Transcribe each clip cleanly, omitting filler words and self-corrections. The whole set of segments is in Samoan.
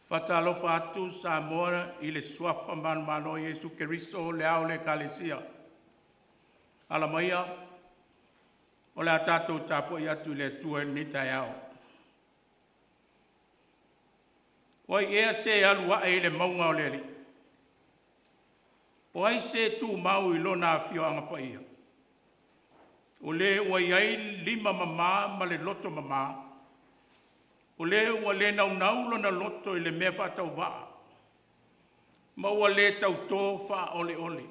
Faatalofa atu Samoa i le suafa manumalo o Iesu Keriso o le Ao o le Ekalesia. Ala maia o le a tatou tapuai atu i le Atua i lenei taeao. O ai ea se alu ae i le mauga o le Alii? O ai se tu mau i lona afioaga paia? O le ua i ai le lima mama ma le loto mama, o le ua le naunau lona loto i le mea faatauvaa ma ua le tauto faaoleole.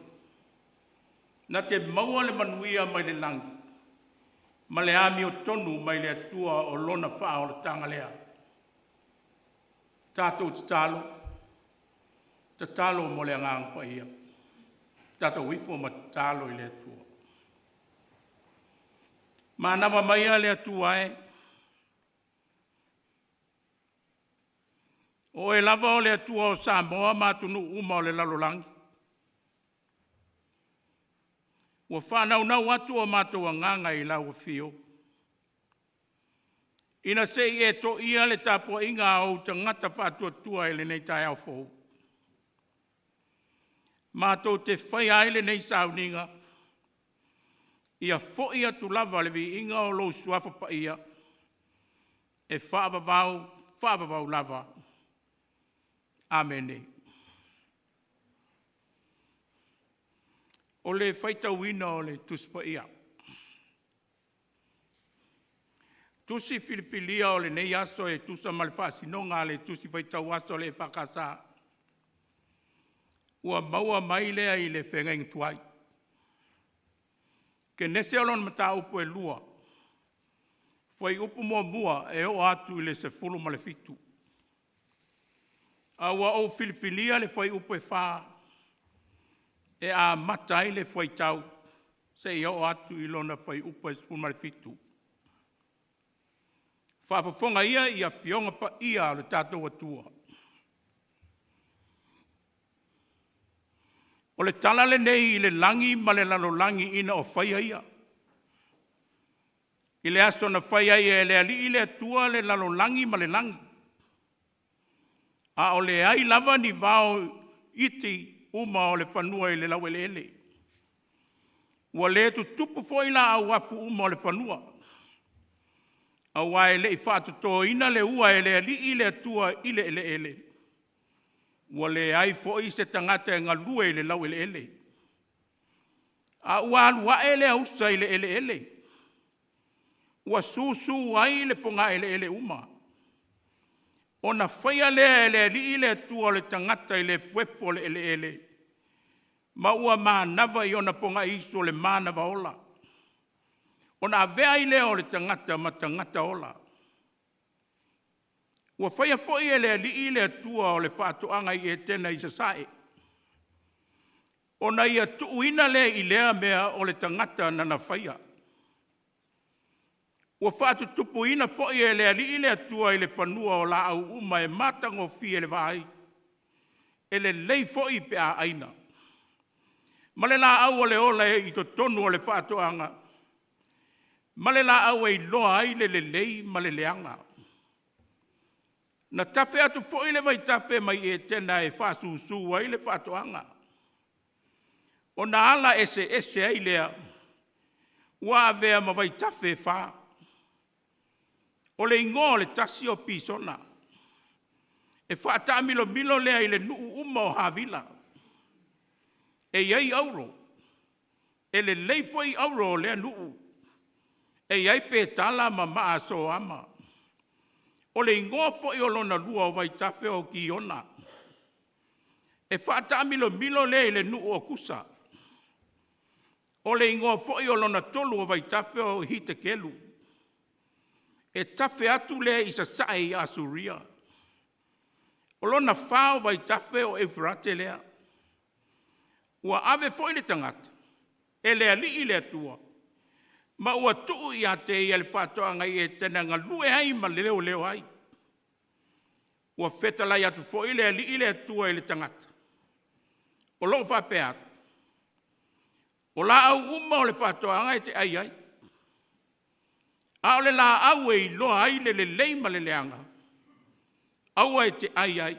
Na te maua le manuia mai le lagi ma le amiotonu mai le Atua o lona faaolataga lea. Tatou tatalo, tatalo mo le Agaga Paia. Tatou ifo ma tatalo i le Atua. Manava maia le Atua e, o Oe lava o le Atua o Samoa ma atunuu uma o le lalolagi, ua faanaunau atu o matou agaga i lau afio, ina se i e toia le tapuaiga a ou tagata faatuatua i lenei taeao fou. Matou te faia ai lenei sauniga, ia foi atu lava le viiga o lou Suafa Paia e faavavau, faavavau lava. Amene. O le faitauina o le Tusi Paia. Tusi filifilia o lenei aso e tusa ma le faasinoga a le Tusi Faitau Aso a le EFKS, ua maua mai lea i le feagaiga tuai. Kenese o lona mataupu e 2, fuaiupu 1 e oo atu i le 17. A ua ou filifilia le fuaiupu e 4 e amata ai le fuaitau seia oo atu i lona fuaiupu e 17. Faafofoga ia i Afioga Paia a lo tatou Atua. O le tala lenei i le lagi ma le lalolagi ina o faia ia, i le aso na fai ai e le Alii le Atua le lalolagi ma le lagi, a o leai lava ni vao iti uma o le fanua i le laueleele. Ua le tutupu foi laau afu uma o le fanua, aua e le i faatotoina le ua e le Alii le Atua i le eleele. Ua leai foi se tagata e galue i le laueleele. A ua alu ae le ausa i le eleele, ua susu ai le fogaeleele uma. Ona faia lea e le Alii le Atua o le tagata i le efuefu o le eleele, ma ua manava i ona pogaiisu o le manava ola, ona avea ai lea o le tagata ma tagata ola. Ua faia foi e le Alii le Atua o le faatoaga i Etena i sasae, ona ia tuuina lea i lea mea o le tagata na Ia faia. Ua faatutupuina foi e le Alii le Atua i le fanua o laau uma e matagofie le vaai, e lelei foi pe a aina, ma le laau o le ola i totonu o le faatoaga, ma le laau e iloa ai le lelei ma le leaga. Na tafe atu foi le vaitafe mai Etena e faasusu ai le faatoaga, ona ala eseese ai lea ua avea ma vaitafe e fa. O le igoa o le tasi o Pisona, e faataamilomilo lea i nuu uma o Havila. E i ai auro, e lelei foi auro o lea nuu. E i ai petala ma maasoama. O le igoa foi o lona lua o vaitafe o Kiona. E faataamilomilo lea i le nuu o Kusa. O le igoa foi o lona tolu o vaitafe o Hitekelu. E tafe atu lea i sasae i Asuria. O lona fa o vaitafe o Euferate lea. Ua ave foi le tagata e le Alii le Atua ma ua tuu ia te ia le faatoaga i Etena e galue ai ma leoleo ai. Ua fetalai atu foi le Alii le Atua i le tagata, o lo o faapea atu, “O laau uma o le faatoaga e te ai ai, a o le laau e iloa ai le lelei ma le leaga, Aua e te ai ai,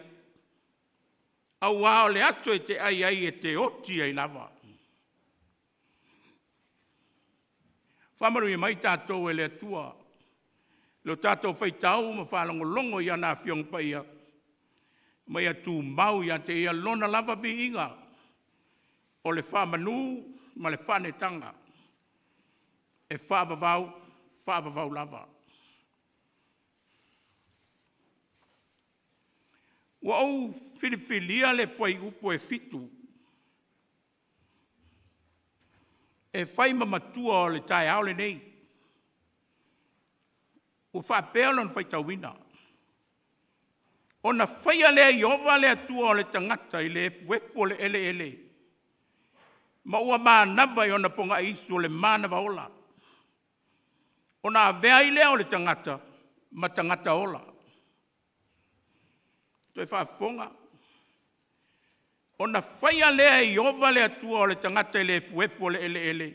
auā o le aso e te ai ai e te oti ai lava. Faamanuia mai tatou e le Atua, lo tatou faitau ma faalogologo i ana Afioga Paia, ma ia tumau ia te Ia Lona lava viiga, o le faamanu ma le faaneetaga, e faavavau, faavavau lava. Ua ou filifilia le fuaiupu e 7 e fai ma matua o le taeao lenei, ua faapea lona faitauina: Ona faia lea e Ieova le Atua o le tagata i le efuefu o le eleele, ma ua manava i ona pogaiisu o le manava ola, ona avea ai lea o le tagata ma tagata ola. Toe faafofoga. Ona faia lea e Ieova le Atua o le tagata i le efuefu o le eleele,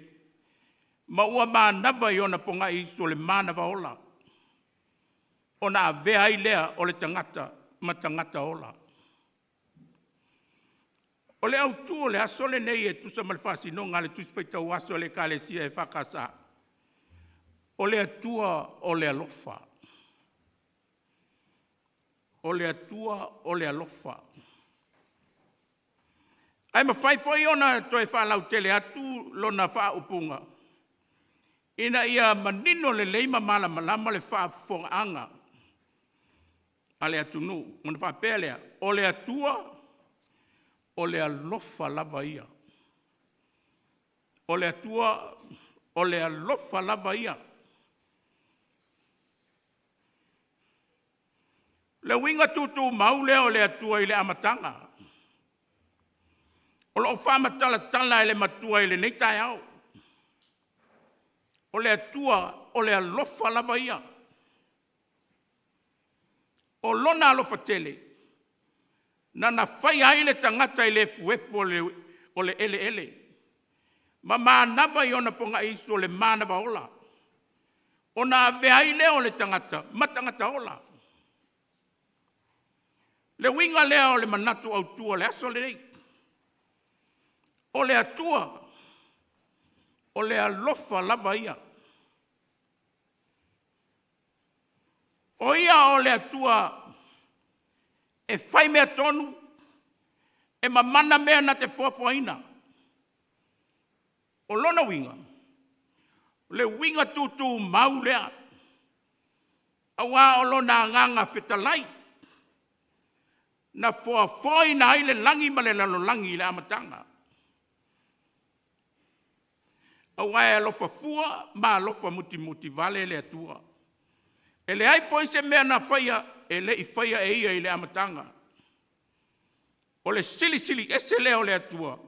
ma ua manava i ona pogaiisu o le manava ola, ona avea ai lea o le tagata ma tagata ola. O le autu o le aso lenei e tusa ma le faasinoga a le Tusi Faitau Aso a le Ekalesia EFKS, o le Atua o le alofa. O le Atua o le alofa. Ae mafai foi ona toe faalautele atu lona faaupuga ina ia manino lelei ma malamalama le faafofogaaga a le atunuu, ona faapea lea, o le Atua, o le alofa lava ia. O le Atua, o le alofa lava ia. O le uiga tutumau lea o le Atua i le amataga, o lo o faamatalatala e le Matua i lenei taeao. O le Atua o le alofa lava ia. O Lona alofa tele na na faia ai le tagata i le efuefu o le eleele, ma manava i ona pogaiisu o le manava ola, ona avea ai lea o le tagata ma tagata ola. Le uiga lea o le manatu autu o le aso lenei, o le Atua, o le alofa lava ia. O Ia o le Atua e faimeatonu, e mamana mea na te foafoaina. O lona uiga, o le uiga tutumau lea, aua o Lona Agaga fetalai, na foafoaina ai le lagi ma le lalolagi i le amataga, aua e alofa fua ma alofa mutimutivale le Atua. E leai foi se mea na faia e le i faia e Ia i le amataga. O le Silisili Ese lea o le Atua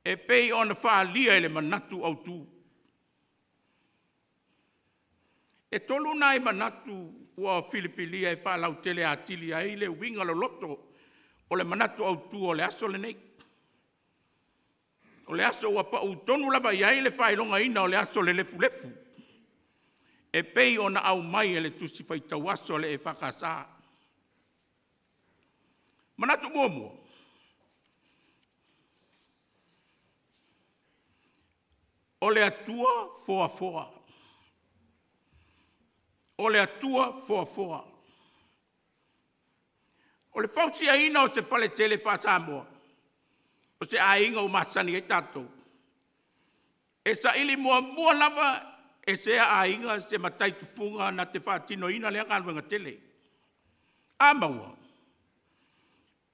e pei ona faaalia i le manatu autu. E tolu nai manatu ua filifilia e faalautele atili ai le uiga loloto o le manatu autu o le aso lenei. O le aso ua pau tonu lava i ai le faailogaina o le aso o le lefulefu, e pei ona aumai e le Tusi Faitau Aso a le EFKS. Manatu muamua, o le Atua foafoa. O le Atua foafoa. O le fausiaina o se faletele faa-Samoa, o se aiga ua masani ai tatou, e saili muamua lava e sea aiga se matai tupuga na te faatinoina lea galuega tele. A maua,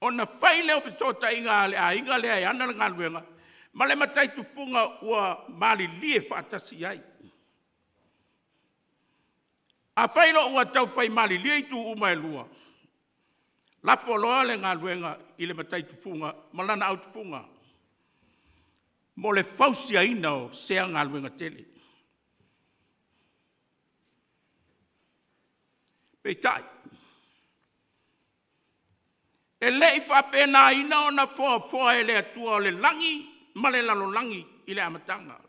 ona fai lea o fesootaiga a le aiga lea e ana le galuega ma le matai tupuga ua malilie faatasi i ai. Afai loa ua taufai malilie itu uma e lua, lafo loa le galuega i le matai tupuga ma lana au tupuga mo le fausiaina o sea galuega tele. Peitai, e le i faapenaina ona foafoa e le Atua o le lagi ma le lalolagi i le amataga.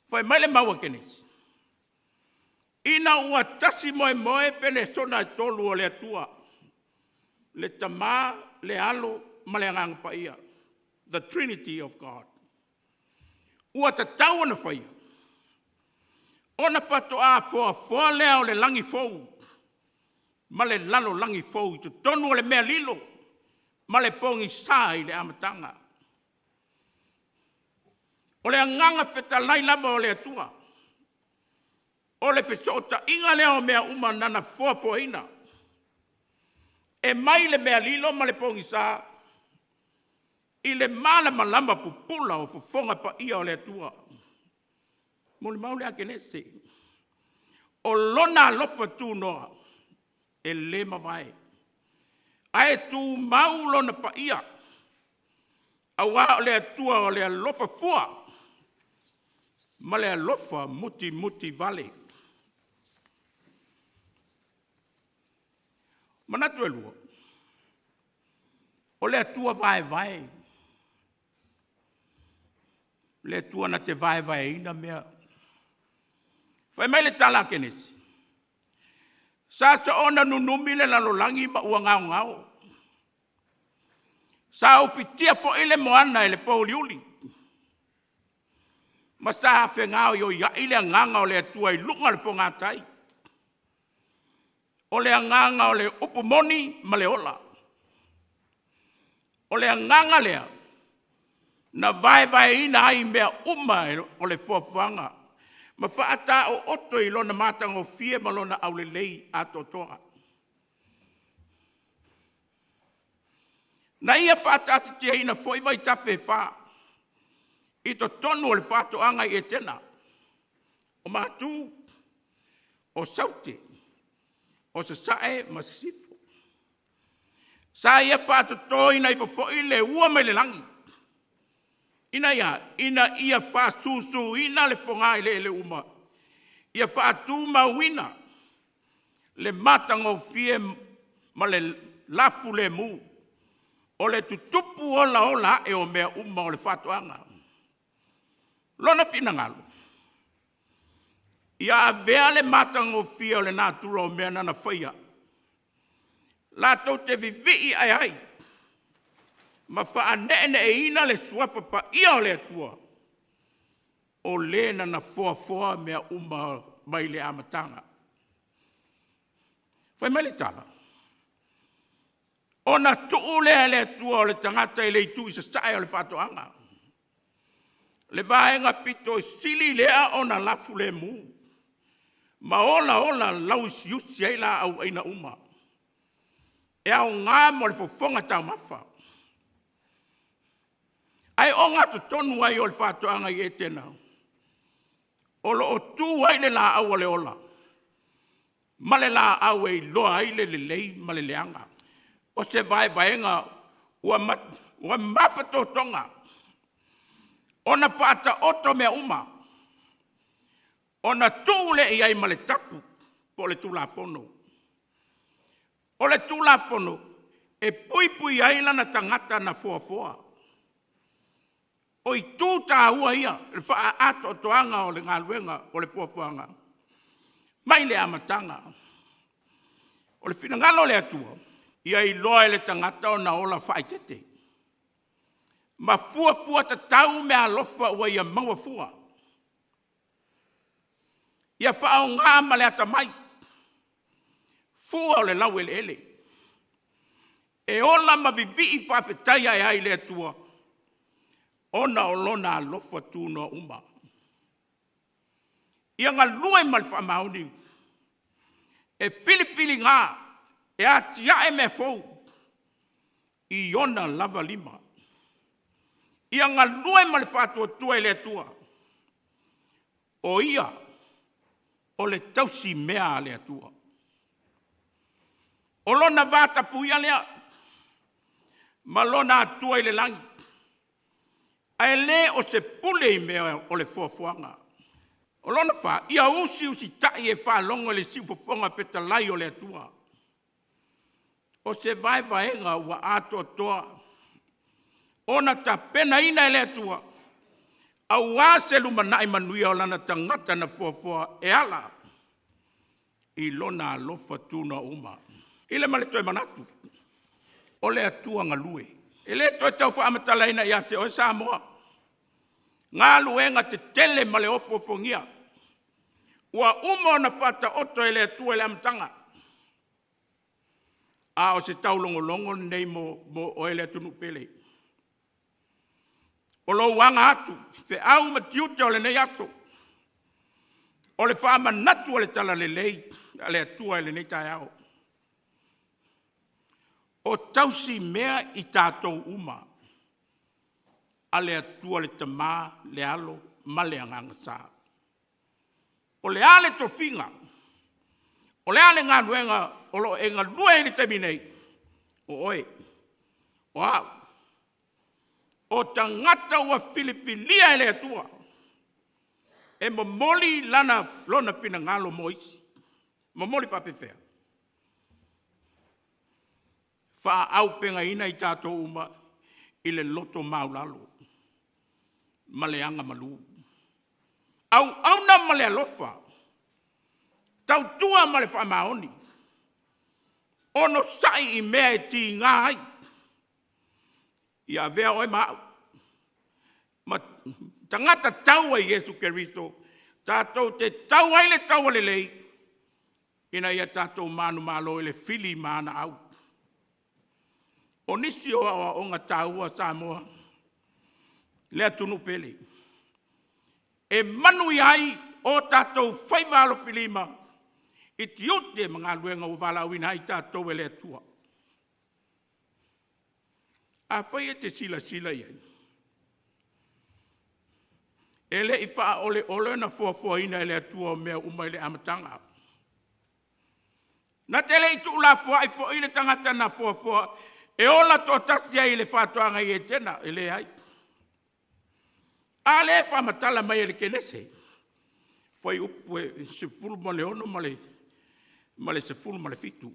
Fai mai le mau a Kenesi, Ina ua tasi moemoe pelesona e tolu o le Atua, le Tama, le Alo ma le Agaga Paia, the Trinity of God, ua tatau ona faia, ona faatoa foafoa lea o le lagi fou ma le lalolagi fou i totonu o le mea lilo ma le pogisa i le amataga. O le Agaga fetalai lava o le Atua, o le fesootaiga lea o mea uma na Ia foafoaina, e mai le mea lilo ma le pogisa i le malamalama pupula o fofoga paia o le Atua. Molimau le a Kenese, o Lona alofa tunoa e le mavae, ae tumau Lona paia, aua o le Atua o le alofa fua ma le alofa mutimutivale. Manatu e lua, o le Atua vaevae, le Atua na te vaevaeina mea. Fai mai le tala a Kenese, sa soona nunumi le lalolagi ma ua gaogao, sa ufitia foi le moana e le pouliuli, ma sa fegaoioiai le agaga o le Atua i luga o le fogatai. O le agaga o le upu moni ma le ola. O le agaga lea na vaevaeina ai mea uma o le foafoaga ma faataoto i lona matagofie ma lona aulelei atoatoa. Na ia faataatitiaina foi vaitafe e fa i totonu o le faatoaga i Etena, o Matu, o Saute, o Sasae ma Sisifo. Sa ia faatotoina ifo foi le ua mai le lagi, ina ia a? Ina ia faasusuina le fogaeleele uma, ia faatumauina le matagofie ma le lafulemu o le tutupu olaola ae o mea uma o le faatoaga. Lona finagalo, ia avea le matagofie o le natura o mea na na faia latou te vivii ae ai ma faaneeneeina le suafa paia o le Atua, o Le na na foafoa mea uma mai le amataga. Fai mai le tala, ona tuu lea e le Atua o le tagata i le itu i sasae o le faatoaga, le vaega aupito sili lea ona lafulemu ma olaola lauusiusi ai laau aina uma, e aoga mo le fofoga taumafa. Ae ogatotonu ai o le faatoaga i Etena o lo o tu ai le laau o le ola ma le laau e iloa ai le lelei ma le leaga. O se vaevaega ua mafatotoga ona faataoto mea uma, ona tuu lea i ai ma le tapu po o le tulafono. O le tulafono e puipui ai lana tagata na foafoa. O itu taua ia i le faaatoatoaga o le galuega o le foafoaga mai le amataga. O le finagalo o le Atua, ia iloa e le tagata ona ola faaeteete ma fuafua tatau meaalofa ua ia maua fua. Ia faaaoga ma le atamai fua o le laueleele e ola ma vivii faafetai ae ai i le Atua ona o Lona alofa tunoa uma. Ia galue ma le faamaoni e filifiliga e atiae mea fou i ona lava lima. Ia galue ma le faatuatua i le Atua, o Ia o le tausimea a le Atua. O lona vatapuia lea ma Lona Atua i le lagi, ae le o se pule i mea o le foafoaga. O lona fa, ia usiusitai e faalogo i le siufofoga fetalai o le Atua. O se vaevaega ua atoatoa ona tapenaina e le Atua aua se lumanai manuia o lana tagata na foafoa e ala. i Lona alofa tunoa uma. I le ma le toe manatu, o le Atua galue, e le toe tau faamatalaina ia te oe Samoa, galuega tetele ma le ofuofogia ua uma ona faataoto e le Atua i le amataga. A o se taulogologo lenei mo oe le atunuu pele. O lou aga atu, feau ma tiute o lenei aso, o le faamanatu o le Talalelei a le Atua i lenei taeao. O tausi mea i tatou uma a le Atua le Tama, le Alo ma le Agaga Sa. O le a le tofiga? O le a le galuega o lo o e galue ai i le taimi nei? O oe, o au, o tagata ua filifilia e le Atua e momoli Lona finagalo mo isi. Momoli faapefea? Faaauupegaina i tatou uma i le loto maualalo ma le agamalu, auauna ma le alofa, tautua ma le faamaoni, onosai i mea e tiga ai, ia avea oe ma au ma tagata taua i Iesu Keriso tatou te tau ai le taua lelei ina ia tatou manumalo i le fili ma ana au. O nisi o aoaoga taua Samoa le atunuu pele, e manuia ai o tatou faiva alofilima i tiute ma galuega ua valaauina ai i tatou e le Atua. Afai e te silasila i ai, e le i faaoleole ona foafoaina e le Atua o mea uma i le amataga. Na te le i tuulafoai foi le tagata na foafoa e ola toatasi ai i le faatoaga i Etena, e leai. A lea e faamatala mai e le Kenese fuaiupu e 16 ma le 17.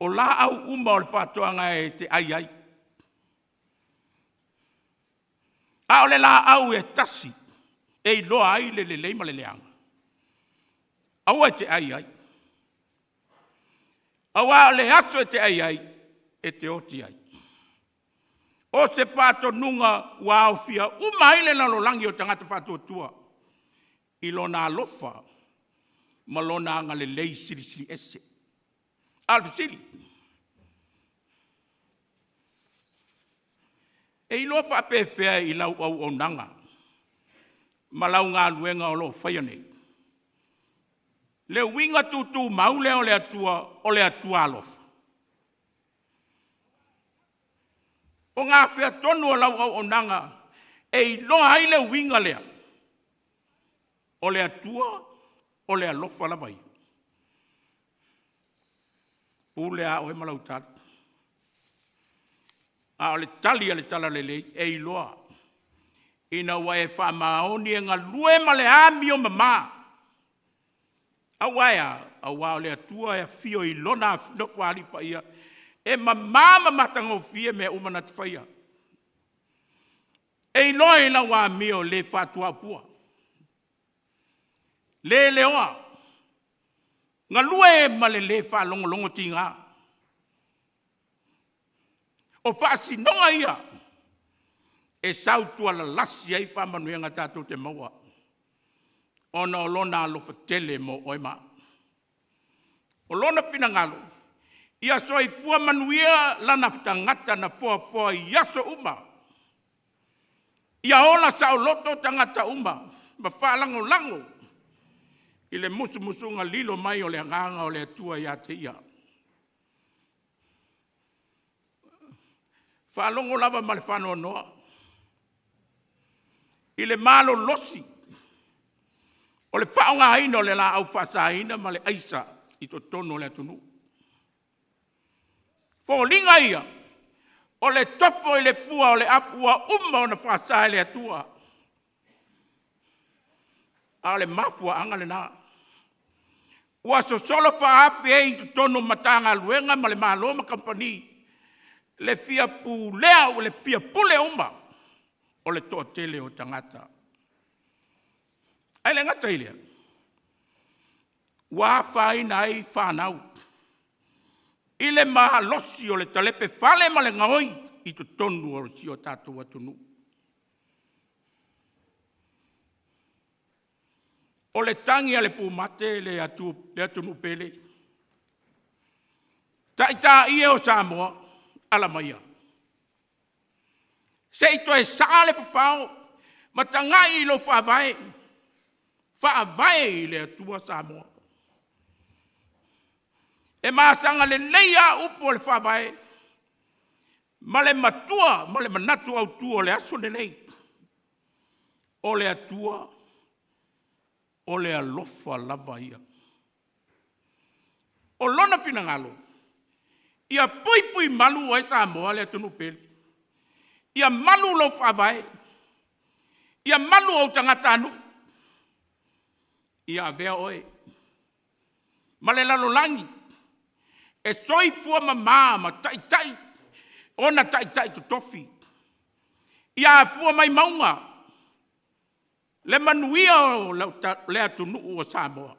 O laau uma o le faatoaga e te ai ai, a o le laau e tasi e iloa ai le lelei ma le leaga, aua e te ai ai, aua o le aso e te ai ai, e te oti ai. O se faatonuga ua aofia uma ai le lalolagi o tagata faatuatua i Lona alofa ma Lona agalelei silisili ese. A o le fesili, e iloa faapefea i lau auaunaga ma lau galuega o lo o faia nei le uiga tutumau lea o le Atua, o le Atua alofa? O gafea tonu o lau auaunaga e iloa ai le uiga lea? O le Atua o le alofa lava ia. Pule lava oe ma lau tali. A o le tali a le Talalelei, e iloa ina ua e faamaoni e galue ma le amio mama. Aua e a? Aua o le Atua e afio i Lona Nofoalii paia e mama ma matagofie mea uma na te faia. E iloa i lau amio le faatuaopua, le leoa, galue ma le le faalogologo tiga. O faasinoga ia e sautualalasi ai faamanuiaga tatou te maua ona o Lona alofa tele mo oe ma au. O Lona finagalo ia soifua manuia lana tagata na foafoa i aso uma, ia ola saoloto tagata uma ma faalagolago i le musumusuga lilo mai o le Agaga o le Atua ia te ia. Faalogo lava ma le faanoanoa i le malolosi o le faaaogaina o le laau faasaina ma le aisa i totonu o le atunuu. O foliga ia o le tofo i le fua o le apu ua uma ona faasa e le Atua. A o le mafuaaga lena ua sosolo faaafe ai i totonu o Matagaluega ma le Malo ma Kamupani le fia pulea le fia pule uma o le toatele o tagata. Ae le gata i lea, ua afaina ai fanau i le malosi o le talepe fale ma le gaoi i totonu o si o tatou atunuu. O le tagi a le pumate le atunuu pele, taitai e o Samoa, ala maia se i toe saa le fafao ma tagai i lou faavae, faavae i le Atua Samoa. E masaga lelei lava upu o le Faavae ma le matua ma le manatu autu o le aso lenei, o le Atua o le alofa lava ia. O Lona finagalo ia puipuimalu oe Samoa le atunuu pele, ia malu lou faavae, ia malu ou tagatanuu, ia avea oe ma le lalolagi e soifua mama ma taitai ona taitai totofi, ia afua mai mauga le manuia o le atunuu o Samoa.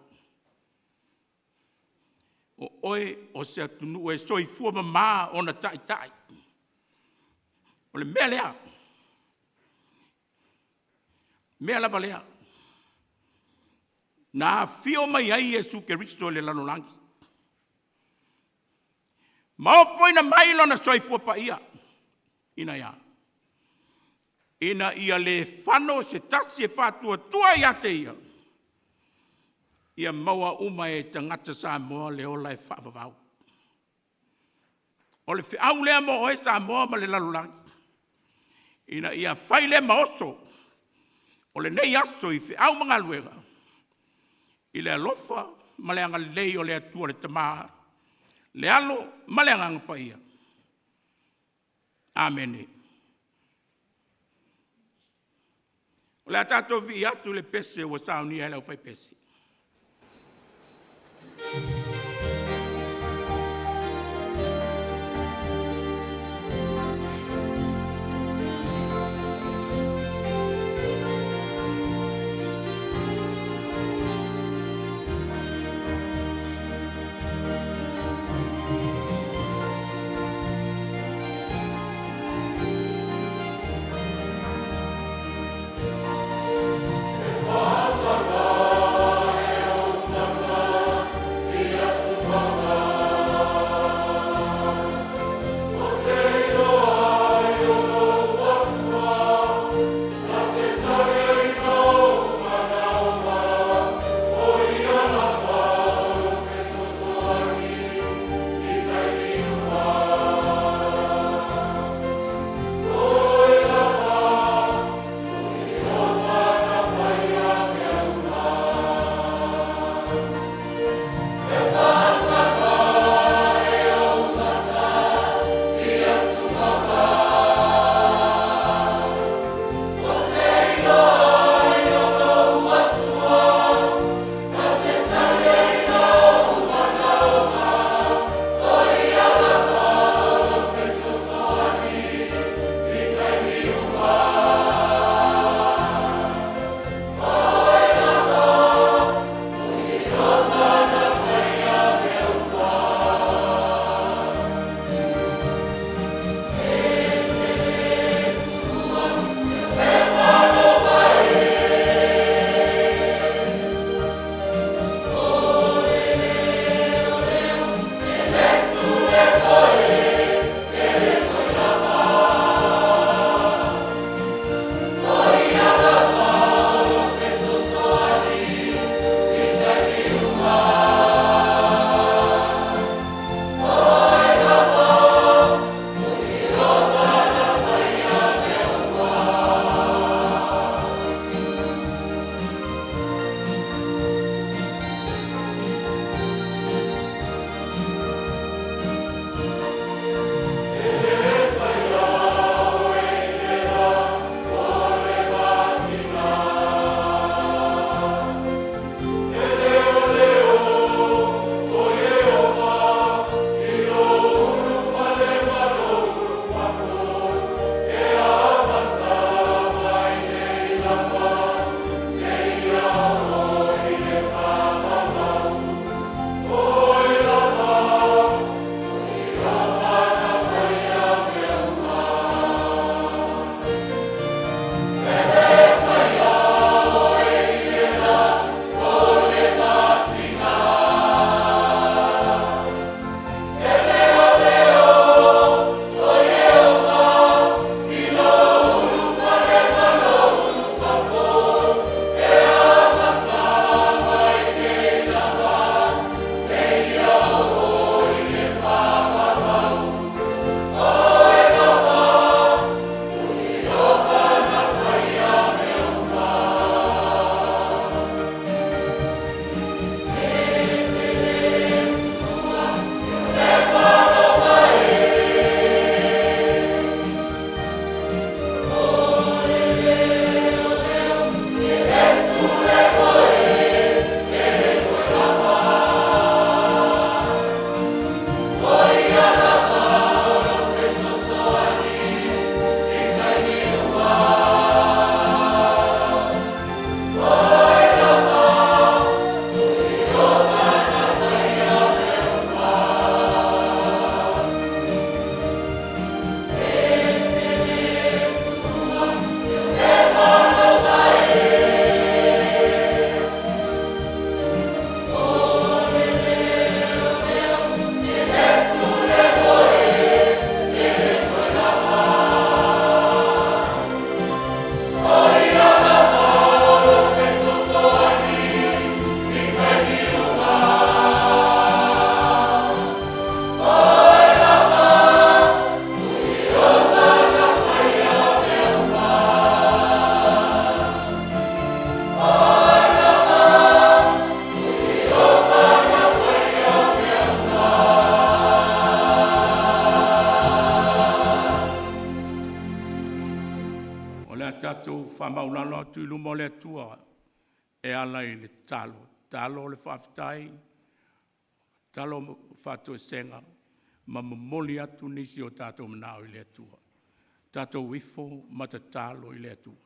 O oe o se atunuu e soifua mama ona taitai. O le mea lea, o le mea lava lea na afio mai ai Iesu Keriso i le lalolagi ma ofoina mai Lona soifua paia, ina ia? Ina ia le fano se tasi e faatuatua ia te Ia, ia maua uma e tagata Samoa le ola e faavavau. O le feau lea mo oe Samoa ma le lalolagi, ina ia fai lea ma oso o lenei aso i feau ma galuega i le alofa ma le agalelei o le Atua le Tama, le Alo ma le Agaga Paia. Amene. O le a tatou vivii atu i le pese ua saunia e le aufaipese. E fāsala e ou mata i faamaualalo atu i luma o le Atua e ala i le tatalo, tatalo o le faafetai, tatalo o faatoesega ma momoli atu nisi o tatou manao i le Atua. Tatou ifo ma tatalo i le Atua.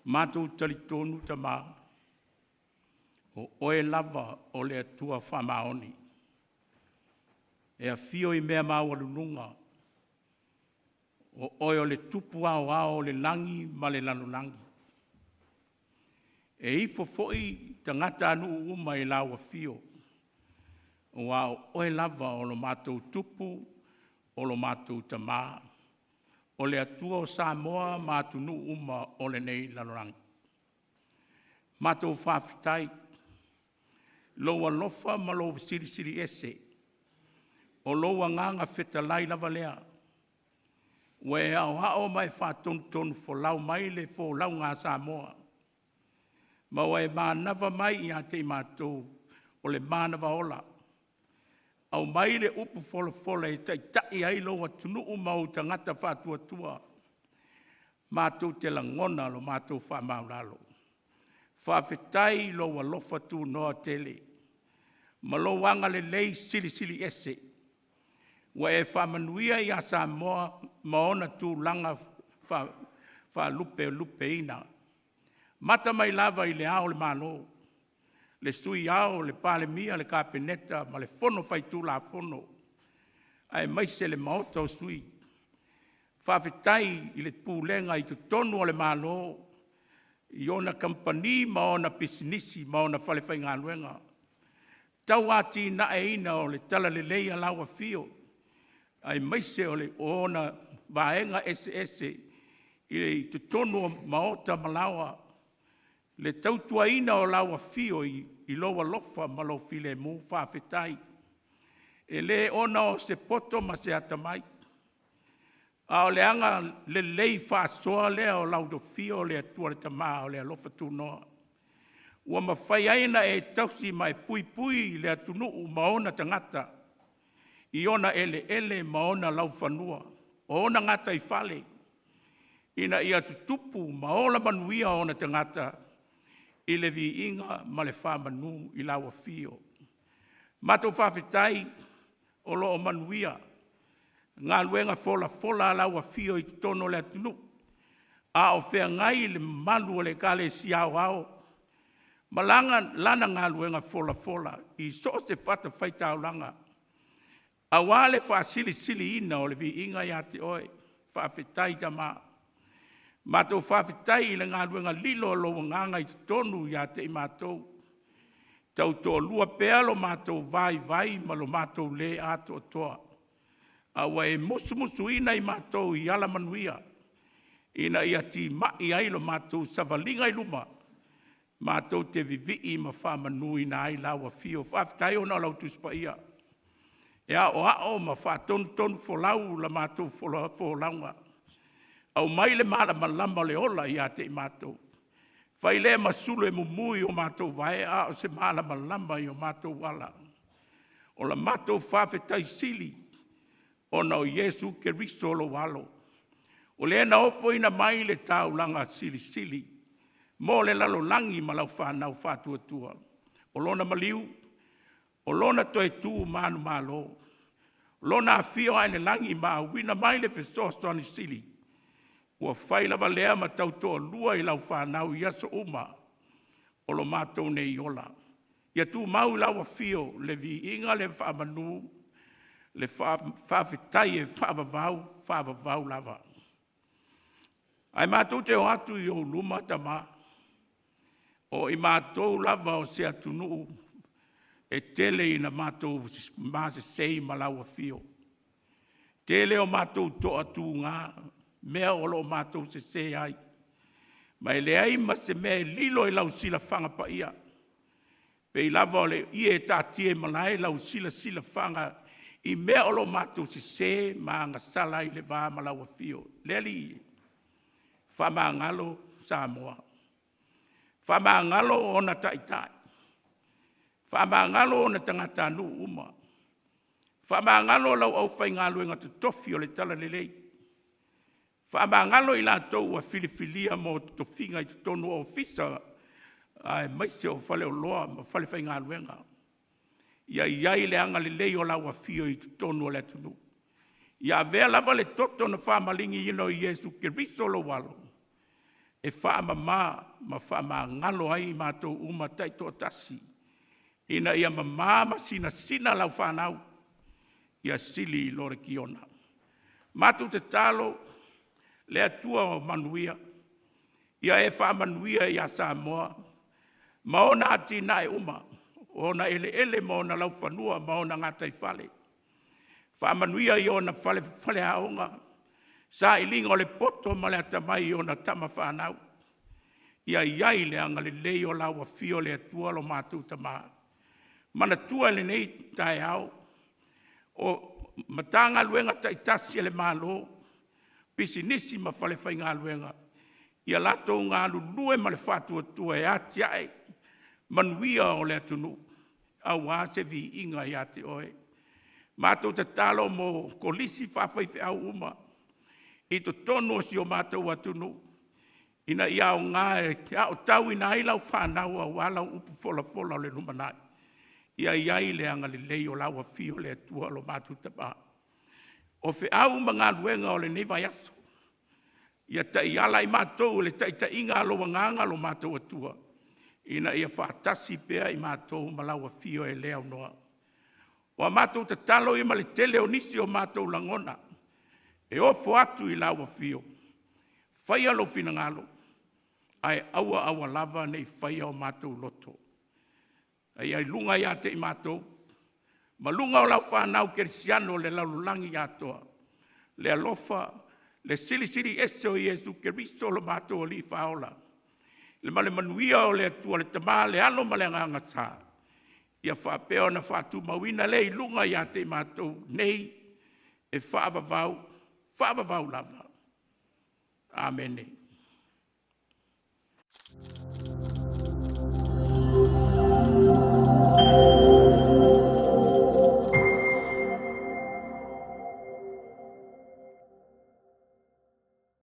Matou talitonu Tama, o Oe lava o le Atua faamaoni, e afio i mea maualuluga, o Oe o le Tupu Aoao o le lagi ma le lalolagi. E ifo foi tagatanuu uma i lau afio, aua o Oe lava o lo matou Tupu, o lo matou Tama, o le Atua o Samoa ma atunuu uma o lenei lalolagi. Matou faafetai i lou alofa ma lou Silisili Ese, o lou Agaga fetalai lava lea, ua e aoao ma e faatonutonufolau mai le folauga a Samoa, ma ua e manava mai ia te i matou o le manava ola. Aumai le upu folafola e taitai ai lou atunuu ma ou tagata faatuatua, matou te lagona lo matou faamaualalo. Faafetai i lou alofa tunoa tele ma lou agalelei silisili ese ua e faamanuia ia Samoa ma ona tulaga faalupelupeina. Amata mai lava i Le Ao o le Malo, le Sui Ao, le Palemia, le Kapeneta ma le Fono Faitulafono, aemaise le Maota o Sui. Faafetai i le pulega i totonu o le Malo i ona kamupani ma ona pisinisi ma ona falefaigaluega, tauatiaeina o le talalelei a lau Afio, aemaise o ona vaega eseese i totonu o maota ma laoa, le tautuaina o lau afio i lou alofa ma lou filemu. Faafetai. E le ona o se poto ma se atamai, a o le agalelei faasoa lea o lau Afio o le Atua le Tama o le alofa tunoa, ua mafai ai ona e tausi ma e puipui le atunuu ma ona tagata i ona eleele ma ona laufanua, o ona gataifale, ina ia tutupu ma ola manuia ona tagata i le viiga ma le faamanu i lau Afio. Matou faafetai o lo o manuia galuega folafola a lau Afio i totonu o le atunuu, a o feagai le mamalu o le Ekalesia Aoao ma lana galuega folafola i so o se fatafaitaulaga aua le faasilisiliina o le viiga ia te Oe. Faafetai Tama. Matou faafetai i le galuega lilo a lou Agaga i totonu ia te i matou, tautoalua pea lo matou vaivai ma lo matou le atoatoa, a ua e musumusuina i matou i alamanuia ina ia timai ai lo matou savaliga i luma, matou te vivii ma faamanuina ai lau Afio. Faafetai ona o lau Tusi Paia e aoao ma faatonutonufolau la matou folauga. Aumai le malamalama o le ola ia te i matou, fai lea ma sulu e mumu i o matou vae a o se malamalama i o matou ala. O la matou faafetai sili ona o Iesu Keriso lou Alo, o Le na ofoina mai le taulaga silisili mo le lalolagi ma lau fanau faatuatua. O Lona maliu, o Lona toe tu manumalo, Lona afio a'e i le lagi ma auina mai le Fesoasoani Sili, ua fai lava lea ma tautoalua i lau fanau i aso uma o lo matou nei ola. Ia tumau i lau Afio le viiga, le faamanu, le faafetai e faavavau, faavavau lava. Ae matou te o atu i ou luma Tama, o i matou lava o se atunuu e tele ina matou masesei ma lau Afio. Tele o matou toatuga, mea o lo o matou sese ai, ma e leai ma se mea e lilo i lau silafaga paia. E pei lava o le ie e taatia i malae lau silasila i mea o lo o matou sese ma agasala ai i le va ma lau Afio. Le Alii e, faamagalo Samoa, faamagalo ona taitai, faamagalo ona tagatanuu uma, faamagalo lau aufaigaluega totofi o le talalelei. Faamagalo i latou ua filifilia mo tofiga i totonu o Ofisa aemaise o faleoloa ma falefaigaluega. Ia i ai le agalelei o lau afio i totonu o le atunuu. Ia avea lava le toto na faamaligiina o Iesu Keriso lou Alo e faamama ma faamagalo ai i matou uma taitoatasi, ina ia mama ma sinasina lau fanau, ia sili i lo le kiona. Matou tatalo, le Atua o manuia, ia e faamanuia ia Samoa ma ona atinae uma, o ona eleele ma ona laufanua ma ona gataifale. Faamanuia i ona faleaoga, sailiga o le poto ma le atamai i ona tama fanau. Ia i ai le agalelei o lau afio le Atua lo matou Tama. Manatua i lenei taeao o Matagaluega taitasi a le Malo, pisinisi ma falefaigaluega, ia latou galulue ma le faatuatua e atiae manuia o le atunuu aua se viiga ia te Oe. Matou tatalo mo Kolisi faafaifeau uma i totonu o si o matou atunuu, ina ia aoga e aotauina ai lau fanau aua lau upu folafola o le lumanai. Ia i ai le agalelei o lau afio le Atua lo matou Tama. O feau ma galuega o lenei vaiaso, ia taiala i matou i le taitaiga a lou Agaga lo matou Atua, ina ia faatasi pea i matou ma lau afio e le aunoa. O a matou tatalo ia ma le tele o nisi o matou lagona, e ofo atu i lau afio, faia lou finagalo ae aua aua lava ne i faia o matou loto, a ia i luga ia te i matou ma luga o lau fanau kerisiano i le lalolagi atoa le alofa, le Silisili Ese o Iesu Keriso lo matou Alii Faaola, ma le manuia o le Atua le Tama le Alo ma le Agaga Sa, ia faapea ona faatumauina lea i luga ia te i matou nei e faavavau, faavavau lava. Amene.